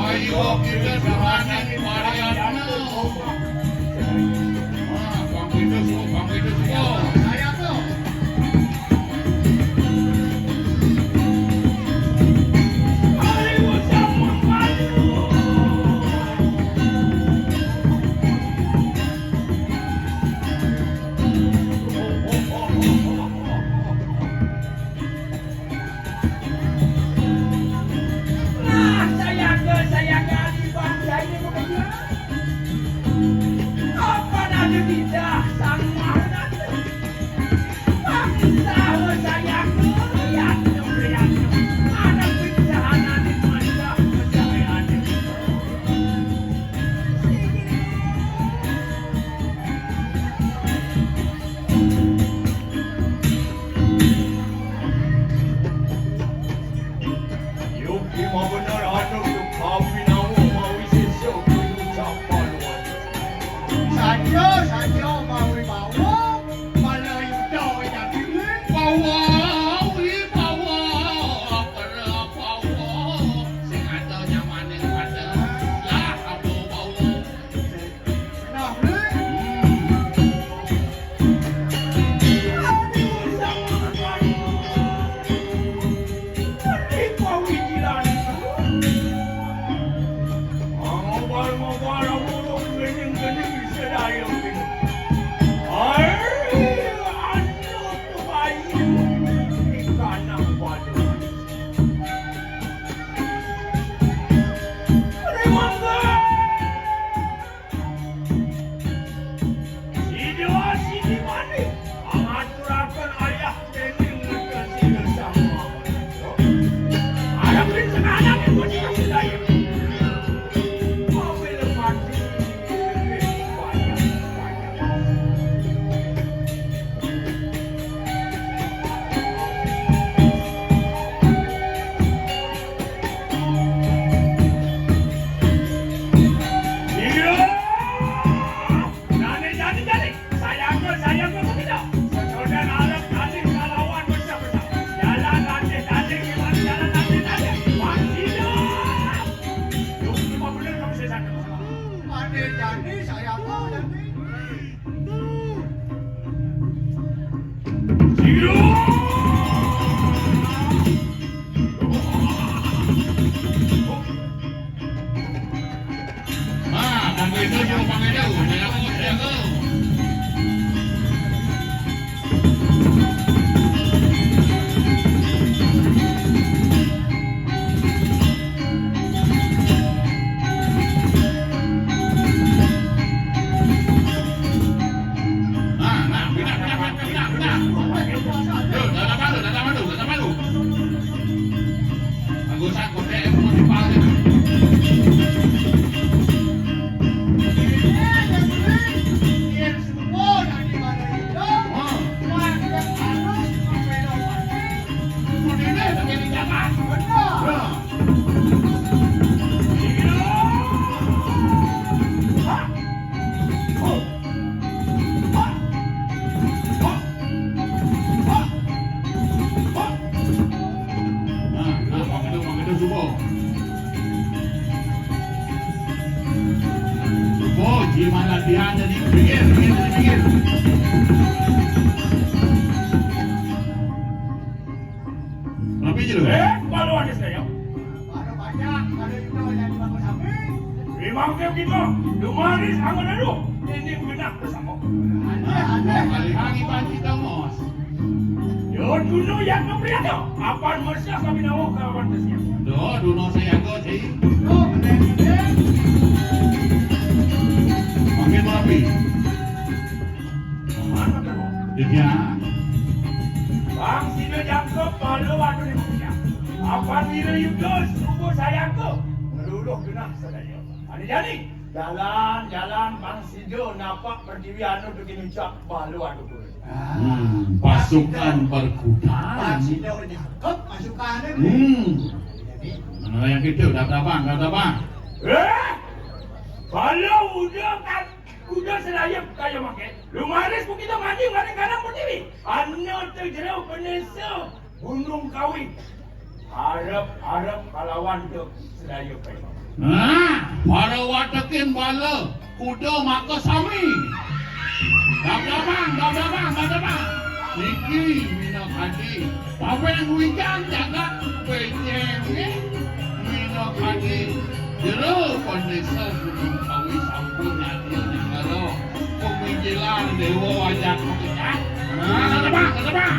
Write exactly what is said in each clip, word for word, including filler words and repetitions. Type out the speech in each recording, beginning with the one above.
Ayo, kita jangan main Mariana. Wah, Bang Petrus, oh, Bang Petrus, oh. Saya tuh. Nah, saya ke, saya ke, Alibang, saya ini mau ke dia. Apa ada tidak sang mau nanti? Bangsa saya ke, lihat, lihat. Ada pecahan, ada mata, pecahan. Yuki mah bener anu tu kawin awak mawi sesok tu ucapan. Saja, saja mawi bawa, malah yuda yang pilih. Bawa, wi bawa, apa bawa? Sing ada nyaman yang ada. Lah, apa bawa? Sida sini mani, ngaturaken ayah dening ngertesi sama. Arep ring senayan ibu sida sedaya. Mobil mati, banyak, banyak. Iya. Jani, jani, jani. Sayangku, sayangku, begitu. Sekolah alam tadi kalawan besar-besar. Jalan latih tadi, gimana jalan latih tadi? Wah, iya. Yuk, lima bener kamu sesat. Ada jani, sayangku, jani. Nah, nah, pindah, pindah, pindah, pindah, pindah. Yo, dah, dah malu, dah, dah malu, dah, dah malu. Anggo sangkut, eh, mau dipal, eh. Nah, nah, Bang Edo, Bang Edo, subuh. Subuh, jimat latihan jadi pinggir, pinggir, jadi pinggir. Tapi aja lu. Eh, baru ada saya. Baru banyak, ada juga yang dibangun sapi. Memang kayak gitu. Lumaris angon aduh. Ini benak bersama. Aneh, aneh. Kali lagi Pak kita, Mos. Yo, duno yang kepriato. Apan mesti kami nawa kawan kesian. Do, duno saya go sih. Duno, bener, bener. Makin rapi. Iya. Bang sida jangkep, malu aduh di muka. Apan wira yuda, subuh sayangku. Meluluh genah sadaya. Ane jani, jalan, jalan, bang sida napak pertiwi anu bikin ucap, malu aduh kulit. Hmm, pasukan berkuda. Bang sida jangkep, pasukan anu. Hmm. Jadi. Mana yang kita, dah tabang, dah tabang. Eh? Kalau udah kan, udah serayap kayak makai. Lumaris begitu mandi, mari kanan pertiwi. Anu tu jero penesa. Gunung Kawi. Arep-arep kalawan Dék Sraya Kayu. Nah, para watekin bala kuda maka sami. Dabdabang, dabdabang, dabdabang. Niki minakadi paweng wijan jagat becenge minakadi jero pandesa Gunung Kawi sampun nyadia ningala pemijilan dewa wajah kecak. Nah, dabdabang, dabdabang.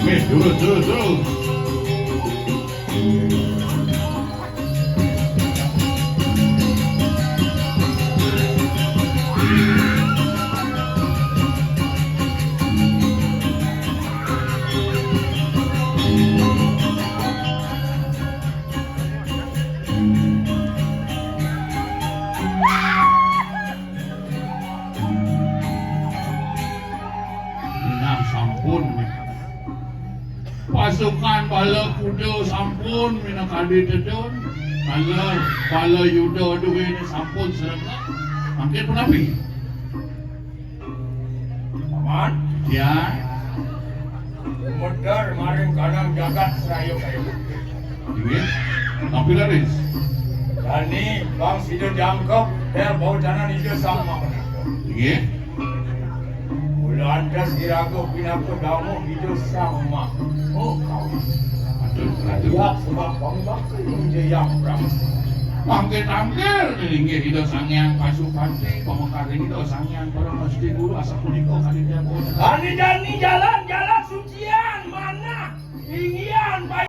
Wis, terus, terus, terus. Nah, sampun. Pasukan bala kuda sampun minakadi tedun. Bala, bala Yuda duwene sampun sregep. Mangkin punapi? Paman? Ya. Medar maring kanang jagat Sraya Kayu. Inggih. Napi raris? Jani bang sida jangkep, der bau janan Ida Sang Maha Pengatur. Inggih. Mula antas iraga pinaka damuh Ida Sang Maha Kawi. Aduh, aduh. Ya, sebab bang bakal menjayang Brahma. Mangke tampil linggih Ida Sang Hyang Pasupati, pamekaring Ida Sang Hyang Parama Sesti Guru, asapunika kadi jangkep. Jani-jani jalan